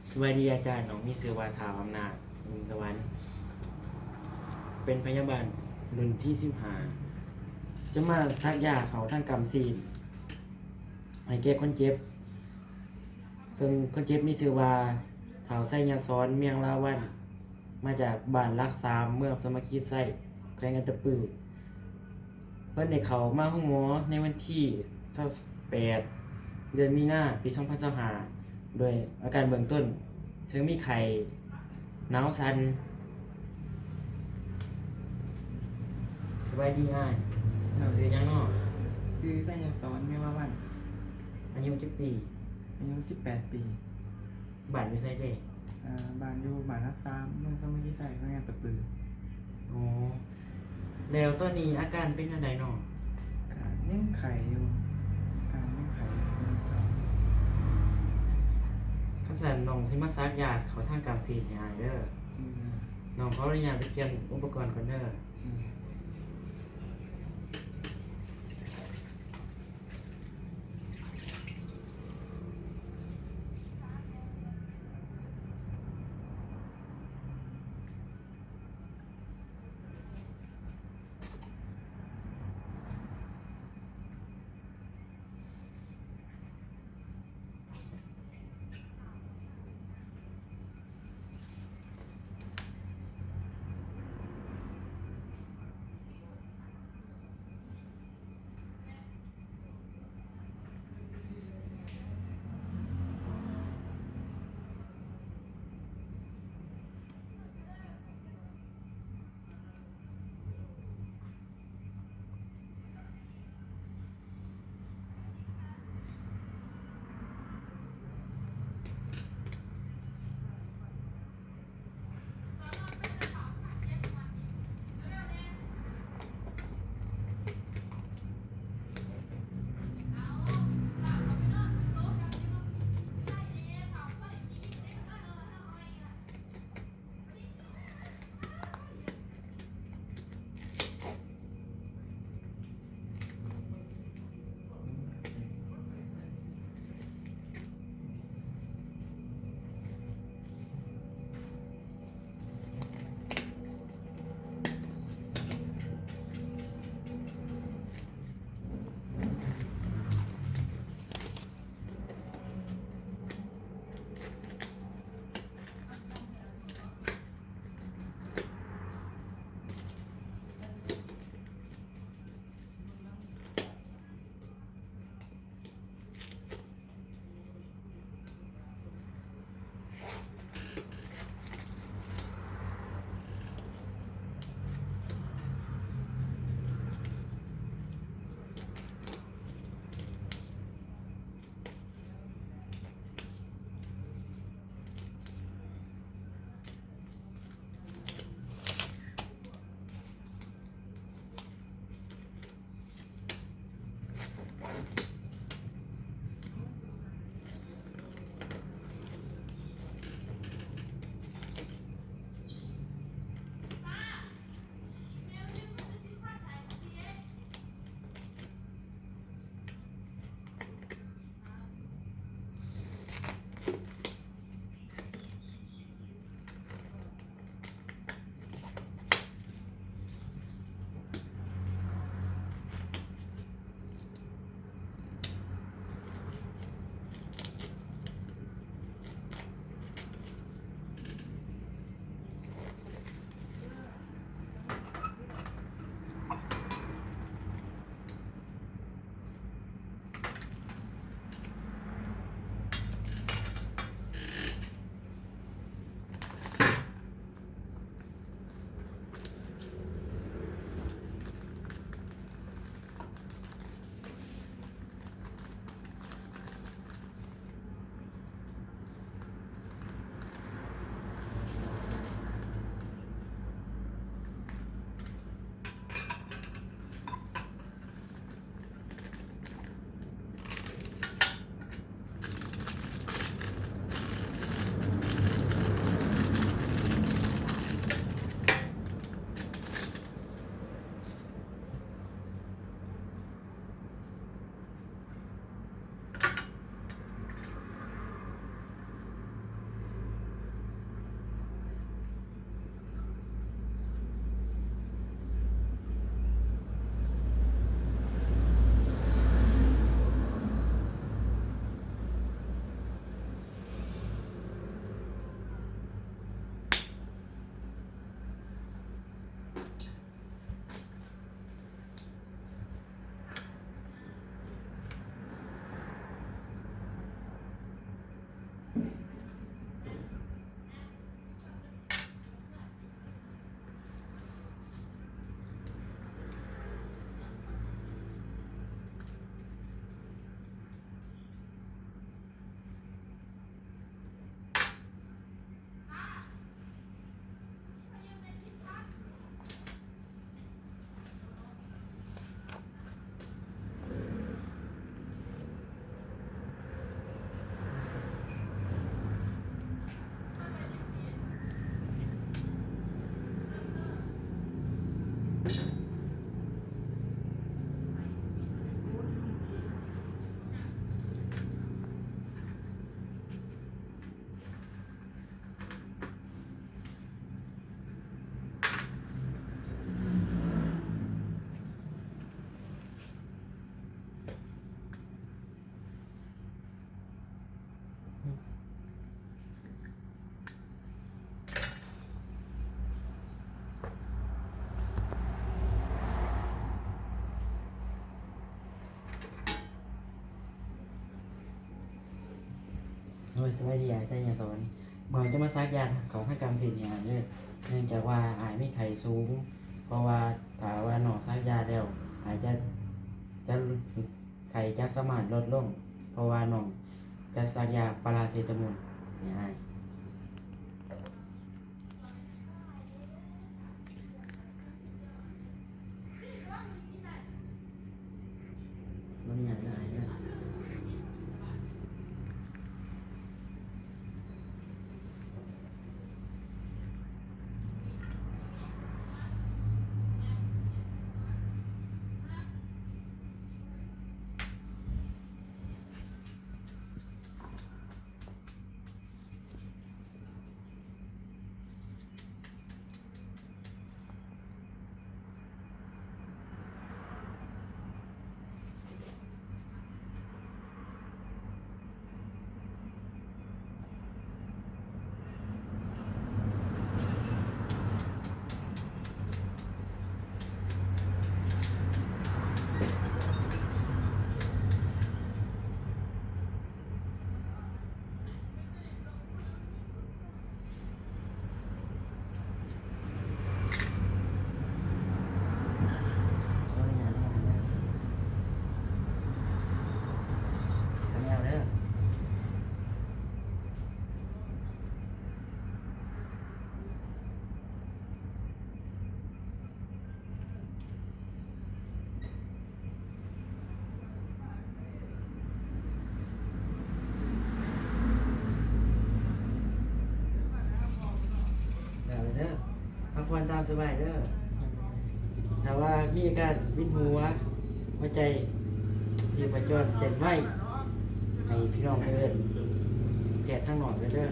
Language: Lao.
ສະບາຍດີອາຈານ, ນ້ອງມີຊື່ວ່າ ທ້າວອຳນາດ ເມືອງສະຫວັນ ເປັນພະຍາບານລຸ້ນທີສິບຫ້າ ຈະມາສັກຢາເຂົ້າທາງກ້າມຊີ້ນໃຫ້ແກ່ຄົນເຈັບ, ເຊິ່ງຄົນເຈັບມີຊື່ວ່າ ທ້າວໄຊຍະສອນ ເມຍງລາວັນ ມາຈາກບ້ານຫຼັກສາມ ເມືອງສາມັກຄີໄຊ ແຂວງອັດຕະປື. ເພິ່ນໄດ້ເຂົ້າມາໂຮງໝໍໃນວັນທີຊາວແປດ ເດືອນມີນາ ປີສອງພັນຊາວຫ້າ ໂດຍອາການເບື້ອງຕົ້ນ ເຊິ່ງມີໄຂ້, ໜາວສັ່ນ. ສະບາຍດີອ້າຍ. ໂດຍ. ຊື່ຫຍັງເນາະ? ຊື່ໄຊຍະສອນ ເມຍງລາວັນ. ອາຍຸຈັກປີ? ອາຍຸສິບແປດປີ. ບ້ານຢູ່ໃສເດ? ເອີ ບ້ານຢູ່ບ້ານຫຼັກສາມ ເມືອງສາມັກຄີໄຊ ແຂວງອັດຕະປື. ອໍ ແລ້ວຕອນນີ້ອາການເປັນແນວໃດເນາະ? ກະຍັງໄຂ້ຢູ່, ອາການຍັງໄຂ້ຢູ່ ຍັງບໍ່ເຊົາ. ຄັນຊັ້ນນ້ອງຊິມາສັກຢາເຂົ້າທາງກ້າມຊີ້ນໃຫ້ອ້າຍເດີ. ອືມ. ນ້ອງຂໍອະນຸຍາດໄປກຽມອຸປະກອນກ່ອນເດີ. ອືມ. ອ ສະບາຍດີ ອ້າຍໄຊຍະສອນ. ເມື່ອຈະມາສັກຢາເຂົ້າທາງກ້າມຊີ້ນໃຫ້ອ້າຍເດີ ເນື່ອງຈາກວ່າອ້າຍມີໄຂ້ສູງ, ເພາະວ່າຖ້າວ່ານ້ອງສັກຢາແລ້ວ ອາດຈະ ຈະ ໄຂ້ຈະສາມາດລົດລົງ, ເພາະວ່ານ້ອງຈະສັກຢາປາຣາເຊຕາໂມນໃຫ້ອ້າຍ. ບໍ່ມີຫຍັງເດີອ້າຍເດີ. ຂໍອະນຸຍາດເດີ ຂະແນວເດີ. ແລ້ວເດີ ພັກຜ່ອນຕາມສະບາຍເດີ. ຖ້າວ່າມີອາການວິນຫົວ, ຫົວໃຈຊີບພະຈອນເຕັ້ນໄວ, ໃຫ້ພີ່ນ້ອງໄປເອີ້ນແພດທາງນອກເດີ.